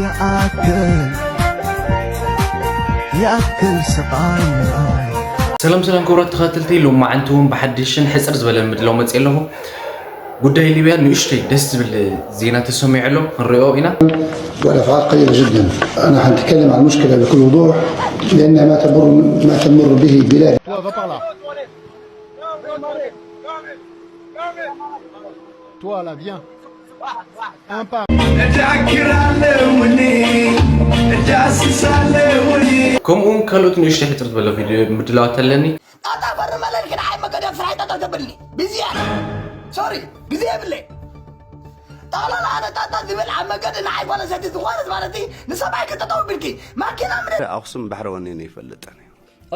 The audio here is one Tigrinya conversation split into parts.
يأكل يأكل سقايا. ሰላም ሰላም ክቡራት ተኸታተልቲ፣ ሎማዓንቲ እውን ብሓድሽን ሕፅር ዝበለ ምድላው መፅእ ኣለኹ። ጉዳይ ሊብያ ንእሽተይ ደስ ዝብል ዜና ተሰሚዑ ኣሎ፣ ክንሪኦ ኢና። والأفعال قليلة جدا. أنا حنتكلم عن المشكلة بكل وضوح، لأنها ما تمر ما تمر به بلاد. Toi, va par là. Toi, là, viens. Un par እዳክራለውኒ እዳስሳለውኒ ከምኡ እውን ካልኦት ንእሽተይ ሕፅር ዝበለ ቪድዮ ምድላዋት ኣለኒ። ጣጣ ፈርመለልክ ንዓይ መገደ ስራይ ጠጠው ተብልኒ ብዝያዳ ሶሪ ግዜ የብለይ። ጠቕላላ ኣነ ጣጣ ዝብል ኣብ መገዲ ንዓይ ጓል ሰቲ ዝኾነት ማለት ንሰብኣይ ክጠጠው ብልኪ ማኪና ምደ ኣኽሱም ባሕሪ ወኒኑ ይፈልጠን እዩ።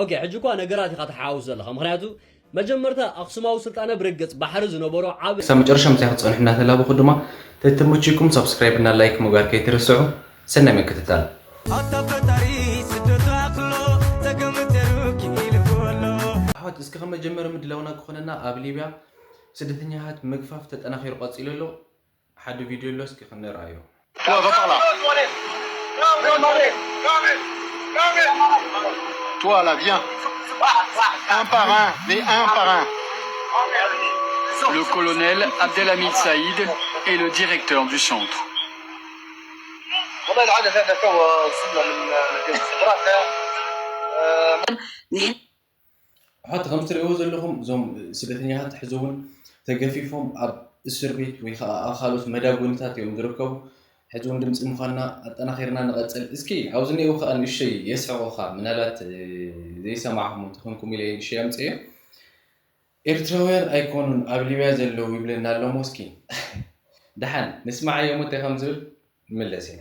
ኦኬ፣ ሕጂ እኳ ነገራት ኢኻ ትሓዋውስ ዘለኻ። ምኽንያቱ መጀመርታ ኣኽሱማዊ ስልጣነ ብርግጽ ባሕሪ ዝነበሮ ዓብ ክሳብ መጨረሻ ምሳይ ክትፀንሑ እናተላበኹ ድማ ተተመችኩም ሳብስክራይብ እና ላይክ ምግባር ከይትርስዑ። ሰናይ ምክትታል። ኣታ ፈጣሪ ስደቱ ኣኽሎ ተገምተሩ ኪኢሉ ኣሎ ኣሕዋት እስኪ ከመጀመሪ ምድላውና ክኾነና ኣብ ሊብያ ስደተኛታት ምግፋፍ ተጠናኺሩ ቀፂሉ ኣሎ። ሓደ ቪድዮ ኣሎ እስኪ ክንርኣዮ። Toi, va par là. Toi, là, viens. Un par un, mais un par un. Le colonel Abdelhamid Saïd est le directeur du centre. والله العادة هذا تو وصلنا من مدينة الصبرات. ኣሕዋት ከም ትሪእዎ ዘለኹም እዞም ስደተኛታት ሕዚ እውን ተገፊፎም ኣብ እስር ቤት ወይ ከዓ ኣብ ካልኦት መዳጎኒታት እዮም ዝርከቡ። ሕዚ እውን ድምፂ ምዃንና ኣጠናኺርና ንቐፅል። እስኪ ኣብዚ እኒአው ከዓ ንእሽተይ የስሕቑኻ፣ ምናልባት ዘይሰማዕኹም እንተኾንኩም ኢለ ንእሽተይ ኣምፅኤ። ኤርትራውያን ኣይኮኑን ኣብ ሊብያ ዘለዉ ይብለና ኣሎ ሞስኪ። ደሓን ንስማዓዮ እሞ እንታይ ከም ዝብል ንምለስ ኢና።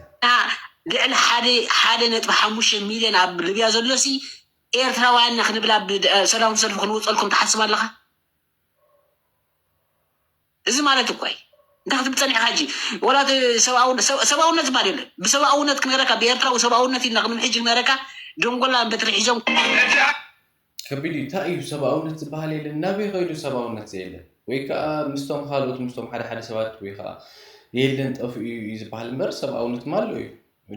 ልዕሊ ሓደ ሓደ ነጥቢ ሓሙሽተ ሚልዮን ኣብ ሊብያ ዘሎ ሲ ኤርትራውያን ኢና ክንብል ኣብ ሰላማዊ ሰልፊ ክንወፀልኩም ትሓስብ ኣለኻ? እዚ ማለት እኮ እዩ። እንታይ ክትብል ጸኒሕካ ሕጂ? ወላ እቲ ሰብኣውነት ሰብ- ሰብኣውነት ዝበሃል የለን። ብሰብኣውነት ክነረካ ብኤርትራዊ ሰብኣውነት ኢልና ክንምሕጅ ክነረካ ደንጎላ በትሪ ሒዞም ከቢድ እዩ። እንታይ እዩ ሰብኣውነት ዝበሃል የለን? ናበይ ከይዱ ሰብኣውነት ዘየለን? ወይ ከዓ ምስቶም ካልኦት ምስቶም ሓደ ሓደ ሰባት ወይ ከዓ የለን ጠፍኡ እዩ ዝበሃል እምበር ሰብኣውነት ማ ኣሎ እዩ።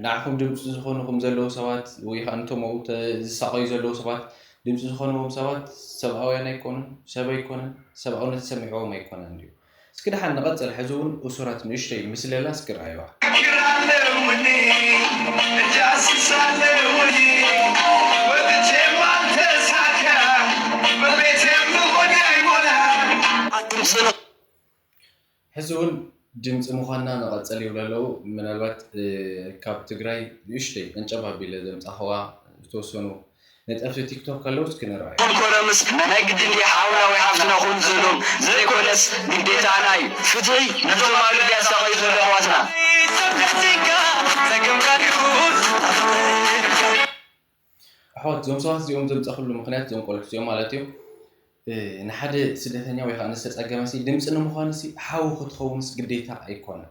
ንዓኹም ድምፂ ዝኾኑኹም ዘለዉ ሰባት ወይ ከዓ ነቶም ኣብኡ ተ- ዝሳቐዩ ዘለዉ ሰባት ድምፂ ዝኾንዎም ሰባት ሰብኣውያን ኣይኮኑን፣ ሰብ ኣይኮነን፣ ሰብኣውነት ተሰሚዕዎም ኣይኮነን ድዩ? እስኪ ደሓን ንቐፅል። ሕዚ እውን እሱራት ንእሽተይ ምስለላ እስኪ ረኣይዋ። ዳስሳለውኒ ወጥቼ ማልተሳካ በቤት ምኾን ኣይሞላ ሕዚ እውን ድምፂ ምዃንና ንቐፅል ይብሉ ኣለዉ። ምናልባት ካብ ትግራይ ንእሽተይ ቀንጨብ ኣቢለ ዘምፃኽዋ ዝተወሰኑ ነጠፍቲ ቲክቶክ ኣለዉ እስኪ ንርኣዩ። ኮረምስ ናይ ግድን ድዩ ሓውና ወይ ሓፍትና ክኾን ዘለዎም ዘይኮነስ ግዴታና እዩ። ፍትሒ ነቶም ኣብ ሊብያ ዝሳቐዩ ዘለዉ ኣሕዋትና። ኣሕዋት እዞም ሰባት እዚኦም ዘምፀኽሉ ምክንያት እዞም ቆልዑት እዚኦም ማለት እዩ ንሓደ ስደተኛ ወይ ከዓ ንዝተፀገመ ሲ ድምፂ ንምዃን ሲ ሓው ክትኸውንስ ግዴታ ኣይኮነን።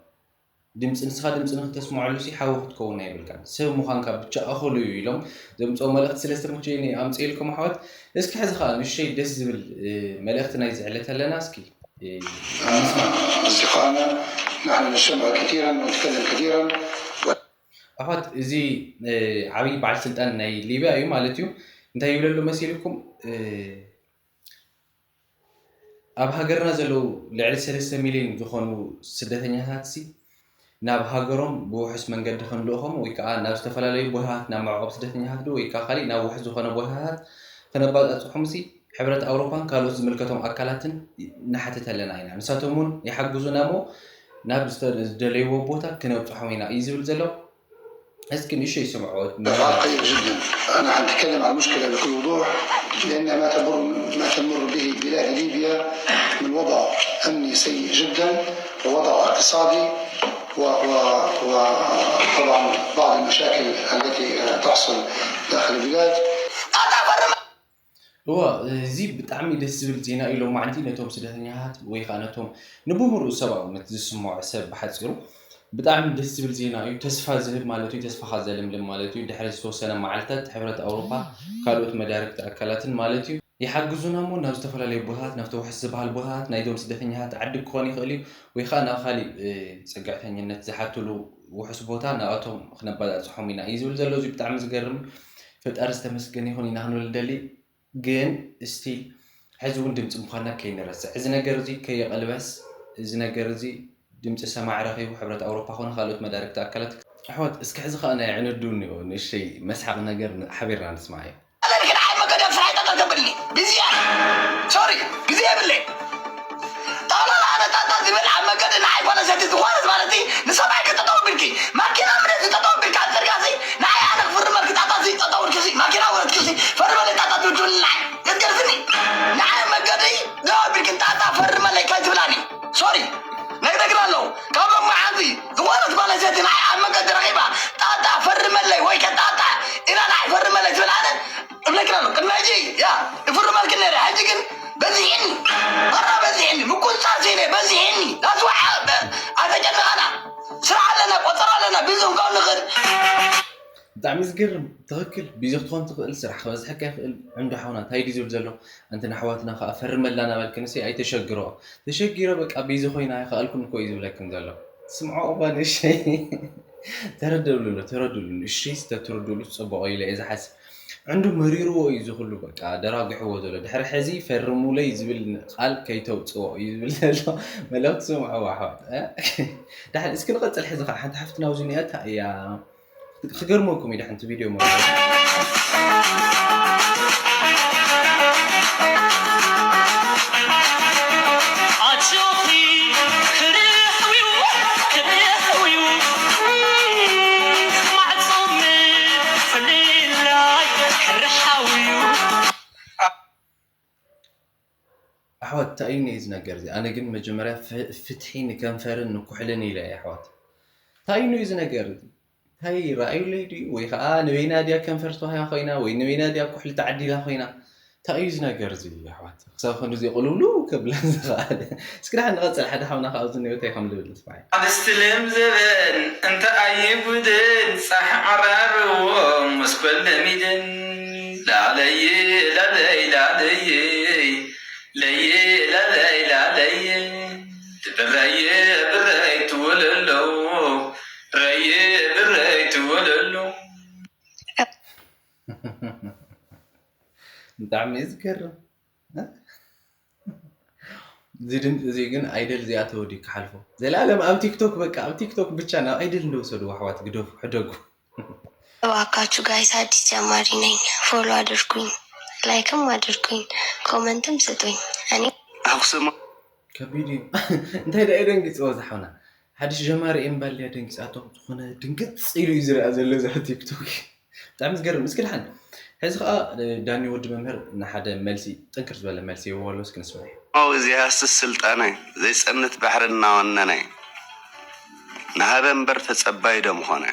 ድምፂ ንስኻ ድምፂ ንክተስምዐሉ ሲ ሓው ክትከውን ኣይብልካን። ሰብ ምዃንካ ብቻ እኹል እዩ ኢሎም ዘምፅኦ መልእኽቲ ስለዝተመቸየኒ ኣምፅኤልኩም ኣሕዋት። እስኪ ሕዚ ከዓ ንእሽተይ ደስ ዝብል መልእኽቲ ናይ ዝዕለት ኣለና እስኪ ንስማዕ። أصدقائنا، نحن نجتمع كثيرا ونتكلم كثيرا. ኣሕዋት እዚ ዓብዪ በዓል ስልጣን ናይ ሊብያ እዩ ማለት እዩ። እንታይ ይብለሉ መሲልኩም ኣብ ሃገርና ዘለዉ ልዕሊ ሰለስተ ሚልዮን ዝኾኑ ስደተኛታት ሲ ናብ ሃገሮም ብውሑስ መንገዲ ክንልእኾም ወይ ከዓ ናብ ዝተፈላለዩ ቦታታት ናብ መዕቆብ ስደተኛታት ዶ ወይ ከዓ ካሊእ ናብ ውሑስ ዝኾነ ቦታታት ክነባፃፅሖም ሲ ሕብረት ኣውሮፓን ካልኦት ዝምልከቶም ኣካላትን ንሓትት ኣለና ኢና። ንሳቶም እውን ይሓግዙና እሞ ናብ ዝደለይዎ ቦታ ክነብፅሖም ኢና እዩ ዝብል ዘሎ። እስኪ ንእሽተይ ስምዕዎ። قليل جدا. أنا حنتكلم عن المشكلة بكل وضوح، لأنها ما تمر ما تمر به بلاد ليبيا من وضع أمني سيء جدا ووضع اقتصادي و- و- وطبعا بعض المشاكل التي تحصل داخل البلاد. እዋ እዚ ብጣዕሚ ደስ ዝብል ዜና እዩ። ሎማዓንቲ ነቶም ስደተኛታት ወይ ከዓ ነቶም ንብምርኡ ሰብኣውነት ዝስምዖ ሰብ ብሓፂሩ ብጣዕሚ ደስ ዝብል ዜና እዩ። ተስፋ ዝህብ ማለት እዩ። ተስፋኻ ዘልምልም ማለት እዩ። ድሕሪ ዝተወሰነ መዓልታት ሕብረት ኣውሮፓ ካልኦት መዳርግቲ ኣካላትን ማለት እዩ ይሓግዙና እሞ ናብ ዝተፈላለዩ ቦታታት፣ ናብቲ ውሕስ ዝበሃል ቦታታት ናይዞም ስደተኛታት ዓዲ ክኾን ይኽእል እዩ፣ ወይ ከዓ ናብ ካሊእ፣ እ፣ ፅግዕተኝነት ዝሓትሉ ውሑስ ቦታ ናብኣቶም ክነባፃፅሖም ኢና እዩ ዝብል ዘሎ። እዚ ብጣዕሚ ዝገርም፣ ፈጣሪ ዝተመስገነ ይኹን ኢና ክንብል ንደሊ። ግን ስቲል ሕዚ እውን ድምፂ ምዃንና ከይንረስዕ፣ እዚ ነገር እዚ ከየቐልበስ፣ እዚ ነገር እዚ ድምፂ ሰማዒ ረኺቡ ሕብረት ኣውሮፓ ኮነ ካልኦት መዳርግቲ ኣካላት። ኣሕዋት፣ እስኪ ሕዚ ከዓ ናይ ዕንዱ እኒኦ፣ ንእሽተይ መስሓቕ ነገር ሓቢርና ንስማዓዮ። ኣለልክን ዓብ መገደብ ስራሕ ይጠጠው ተብልኒ። ብዝያ ሶሪ፣ ግዜ የብለይ። ጠቕላላ ኣነ ጣጣ ዝብል ኣብ መገዲ ንዓይ ጓል ኣንስተይቲ ዝኾነት ማለት እዩ፣ ንሰብኣይኪ ጠጠው ኣቢልኪ፣ ማኪና ምነት ጠጠው ኣቢልኪ ኣብ ጽርግያ ሲ፣ ንዓይ ኣነ ክፍርመልኪ ጣጣ ሲ፣ ጠጠው ኢልኪ ሲ፣ ማኪና ወረድኪ ሲ፣ ፈርመለይ ጣጣ ትብል ትብልኒ ንዓይ። ክትገርፍኒ። ንዓይ ኣብ መገዲ ደው ኣቢልክን ጣጣ ፈርመለይ ከይትብላኒ። ሶሪ። ነግረግራ ኣለዉ። ካብ ሎሚ መዓልቲ ዝኾነት ጓል ኣንስተይቲ ንዓይ ኣብ መገዲ ረኺባ ጣጣ ፈርመለይ ወይ ከ ጣጣ ኢላ ንዓይ ፈርመለይ ትብል ኣነ እብለክና ኣሎ። ቅድሚ ሕጂ ያ እፍርመልክን ነይረ። ሕጂ ግን በዚሕኒ። በራ በዚሕኒ። ምቁንጻር ዘይነ በዚሕኒ። ዳስዋዓ ኣይተጨንቐና። ስራሕ ኣለና፣ ቆጸራ ኣለና፣ ቢዚ ክንከውን ንኽእል። ብጣዕሚ ዝገርም። ትኽክል። ቢዚ ክትኾን ትኽእል፣ ስራሕ ክበዝሐካ ይኽእል። ዕንዱ ሓውና እንታይ ድዩ ዝብል ዘሎ? ኣንተን ኣሕዋትና ከዓ ፈርመላ እናበልክንሲ ኣይተሸግሮ። ተሸጊረ በቃ ቢዚ ኮይና ኣይኸኣልኩን እኮ እዩ ዝብለክን ዘሎ። ስምዖ እባ ንእሸይ ተረደሉ ኣሎ፣ ተረድሉ። ንእሸይ ዝተትርድሉ ጽቡቕ ኢለ እየ ዝሓስብ። ዕንዱ መሪርዎ እዩ እዚ ኩሉ በቃ ደራጒሕዎ ዘሎ። ድሕሪ ሕዚ ፈርሙለይ ዝብል ቃል ከይተውጽኦ እዩ ዝብል ዘሎ። መልእኽቲ ስምዕዎ ኣሕዋት። እ? ድሓን እስኪ ንቐጽል። ሕዚ ከዓ ሓንቲ ሓፍትና ኣብዚ እኒኣ እያ። ክገርመኩም እዩ ድሓን እቲ ቪድዮ ማለት እዩ። ኣጆኺ ክርሕውዩ ክርሕውዩ ማዕጾም ፍልላይ ክርሓውዩ። ኣሕዋት እንታይ እዩ እዚ ነገር እዚ? ኣነ ግን መጀመርያ ፍ- ፍትሒ ንከንፈርን ንኩሕልን ኢለ እየ ኣሕዋት። እንታይ እዩ እዚ ነገር እዚ? እንታይ ረኣዩለይ ድዩ? ወይ ከዓ ንበይና ድያ ከንፈር ተዋሂባ ኮይና ወይ ንበይና ድያ ኩሕሊ ተዓዲላ ኮይና? እንታይ እዩ እዚ ነገር እዚ ኣሕዋት? ክሳብ ክንድዚ ቅልውልው ከብላ ዝኸኣለ። እስኪ ደሓን ንቐፅል። ሓደ ሓውና ከዓ ኣብዚ እኒኦ እንታይ ከም ዝብል ንስማዕ። ኣንስትልም ዘበን እንተ ኣይጉድን ጻሕ ዓራርዎ መስኮል ለሚድን ላለይ ላለይ ላለይ ለይ ላለይ ላለይ ትብረይ ብረይ ትውልሎ ረይ ብረይ ትውልሎ። ብጣዕሚ እዩ ዝገርም። እዚ ድምፂ እዚ ግን ኣይደል እዚኣ ተወዲ ክሓልፎ ዘላለም ኣብ ቲክቶክ በቃ ኣብ ቲክቶክ ብቻ ናብ ኣይደል እንደወሰዱ ኣሕዋት ግደፉ ሕደጉ። እባካችሁ ጋይስ አዲስ ጀማሪ ነኝ፣ ፎሎ አድርጉኝ፣ ላይክም አድርጉኝ፣ ኮመንትም ስጡኝ። እኔ ኣኽሱም ከቢድ እዩ። እንታይ ደኣ ደንጊፅዎ ዝሓውና ሓድሽ ጀማሪ እየ ምባል ድያ ደንጊፃቶ ዝኾነ ድንግፅ ኢሉ እዩ ዝረኣ ዘሎ እዛ ቲክቶክ። ብጣዕሚ ዝገርም። እስኪ ድሓን ሕዚ ከዓ ዳኒ ወዲ መምህር ንሓደ መልሲ ጥንክር ዝበለ መልሲ ይህብዎ ኣሎ። እስኪ ንስምዐ። ው ዘይሃስስ ስልጣነ ዘይጸንት ባሕሪ እናወነነ ንሃበ እምበር ተጸባይ ዶ ምኾነ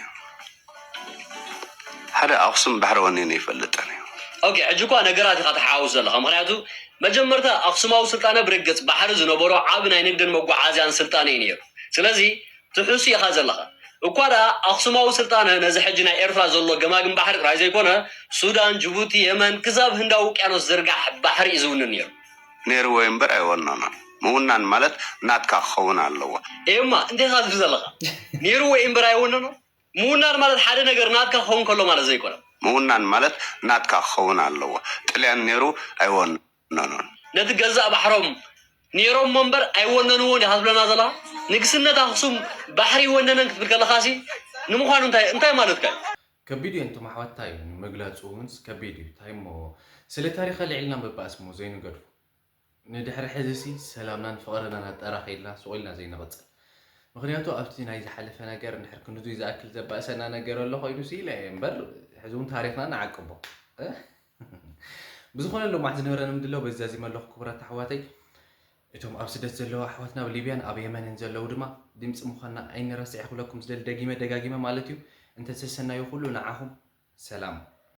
ሓደ ኣኽሱም ባሕሪ ወኒኑ ይፈልጥን እዩ። ኦኬ ሕጂ እኳ ነገራት ኢኻ ተሓዋውስ ዘለኻ ምኽንያቱ መጀመርታ ኣኽሱማዊ ስልጣነ ብርግጽ ባሕሪ ዝነበሮ ዓቢ ናይ ንግድን መጓዓዝያን ስልጣነ እዩ ነይሩ ስለዚ ትሑሱ ኢኻ ዘለኻ እኳ ደኣ ኣኽሱማዊ ስልጣነ ነዚ ሕጂ ናይ ኤርትራ ዘሎ ገማግም ባሕሪ ጥራይ ዘይኮነ ሱዳን፣ ጅቡቲ፣ የመን ክሳብ ህንዳዊ ውቅያኖስ ዝርጋሕ ባሕሪ እዩ ዝውንን ነይሩ። ነይርዎ እዩ እምበር ኣይወነኖን። ምውናን ማለት ናትካ ክኸውን ኣለዎ። ኤማ እንታይ ኢኻ ትብል ዘለኻ? ነይርዎ እዩ እምበር ኣይወነኖን። ምውናን ማለት ሓደ ነገር ናትካ ክኸውን ከሎ ማለት ዘይኮነ። ምውናን ማለት ናትካ ክኸውን ኣለዎ። ጥልያን ነይሩ ኣይወነኖን። ነቲ ገዛእ ባሕሮም ነይሮሞ እምበር ኣይወነንዎን ኢኻ ትብለና ዘለኻ? ንግስነት ኣኽሱም ባሕሪ ይወነነን ክትብል ከለኻሲ ንምዃኑ እንታይ እንታይ ማለትካ እዩ? ከቢድ እዩ እንቶም ኣሕዋት እንታይ እዩ ንምግላፁ እውንስ ከቢድ እዩ እንታይ እሞ ስለ ታሪኽ ኣልዒልና ምባእስ እሞ ዘይንገድፎ ንድሕሪ ሕዚሲ ሰላምናን ፍቕርናን ኣጠራኺልና ሱቕ ኢልና ዘይንቕፅል ምኽንያቱ ኣብቲ ናይ ዝሓለፈ ነገር እንድሕር ክንድዙይ ዝኣክል ዘባእሰና ነገር ኣሎ ኮይኑሲ ኢለ እየ እምበር ሕዚ እውን ታሪኽና ንዓቅቦ ብዝኾነ ሎማዕንቲ ዝነበረና ምድላው በዚ ዛዚመ ኣለኹ ክቡራት ኣሕዋተይ እቶም ኣብ ስደት ዘለዉ ኣሕዋትና ኣብ ሊብያን ኣብ የመንን ዘለዉ ድማ ድምፂ ምዃንና ኣይንረስዕ ክብለኩም ዝደሊ ደጊመ ደጋጊመ ማለት እዩ እንተተሰናዩ ኩሉ ንዓኹም ሰላም